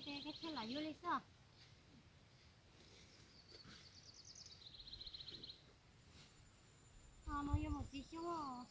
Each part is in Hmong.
Ces koj txhob lam yuav li xwb. No yuav mus txiav xyoob.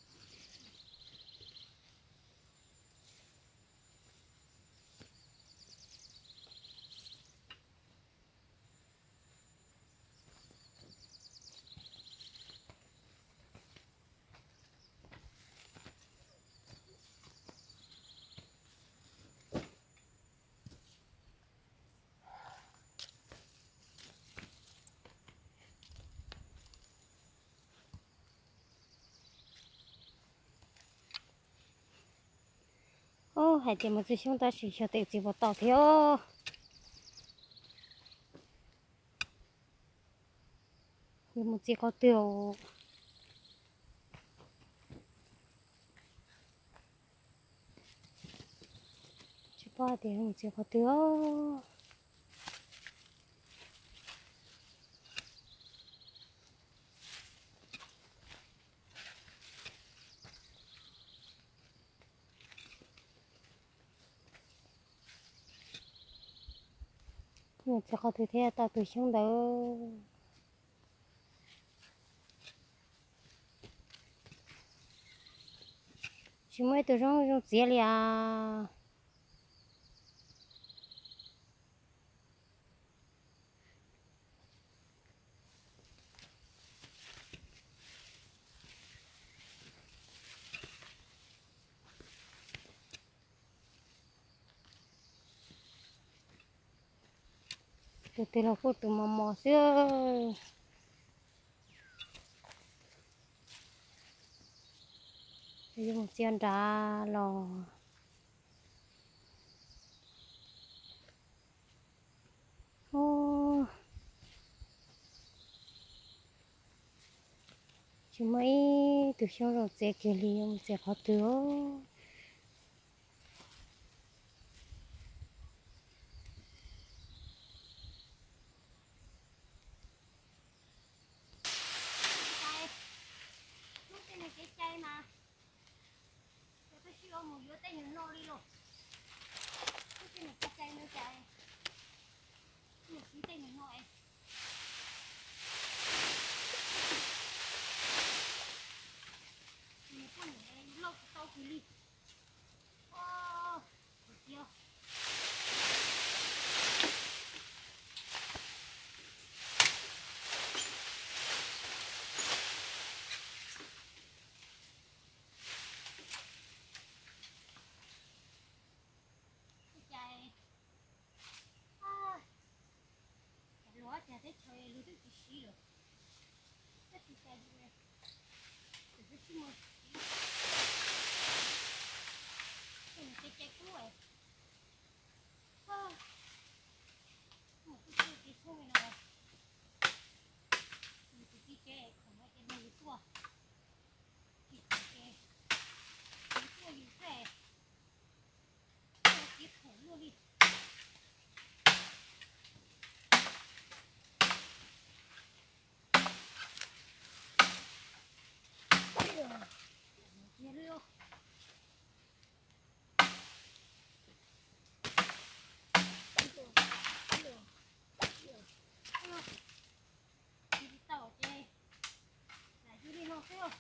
Hais tias mus txiav xyoob tab sis xyov tes txiav puas tau thiab. Yuav mus txiav qhov twg? Tsis paub hais tias yuav mus txiav qhov twg. Mus txiav qhov twg thiaj tau tus xyoob ntawd. Tsis muaj ib tug zoo zoo txiav li as. Tus twg los kuj tus mos mos xwb. Yuav mus txiav nrad los. Tsis muaj ib tug xyoob zoo txiav kiag li, yuav mus txiav qhov twg os. Hnub tej nws kev cai mas, ces peb sib ua mus yuav tej nyuag no li los. Hnub tej nws kev cai no cas nws siv tej nyuag no es, nws poj niam loj tsis tau kiag li. Ua cas luag cas teb chaws luag twb tsis siv lawm, tsis cai, tsis muaj siv, tej cai kub. Mus kuj tsis tsis txhob li no, yus tus txiv tsev khoom no ces nrog yus tuaj, tsis khoom ces yus tuaj yus xwb, tuaj tsis khoom luaj li. Tsis tau ces lam yug li no xwb.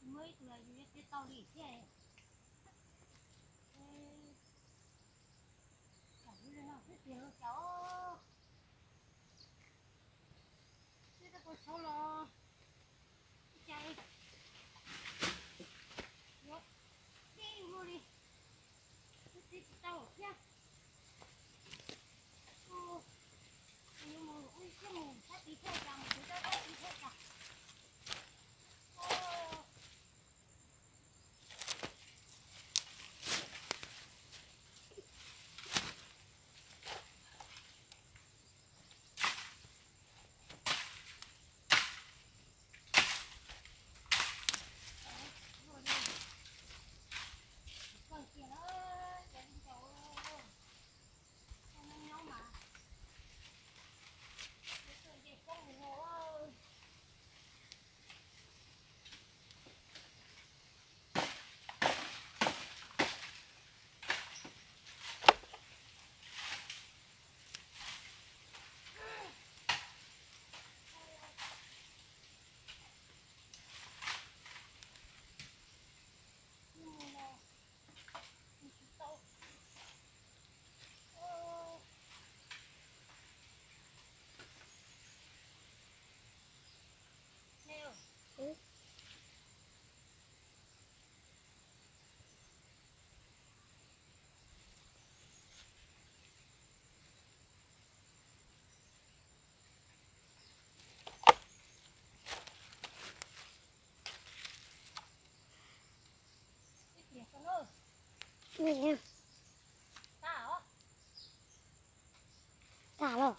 Muaj ib tug yus yuav txiav tau li thiab. Lam yug li no xwb tiag los cas. Twb tau kua txhauv los ua cas yuav deb luaj li, twb txiav tsis tau thiab. Yuav mus ua siab mus sab tid thiaj cas, mus kuv sab tid thiaj cas. Tag los.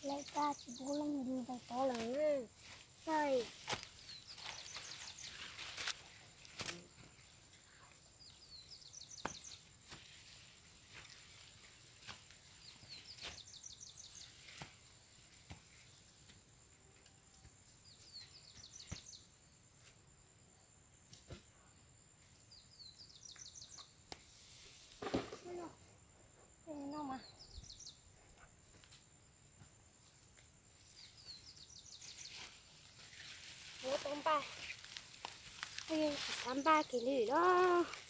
Lawv tsis pub leej twg pais tod lawm. Txawj. Ua tau npaj, xav npaj kiag li los.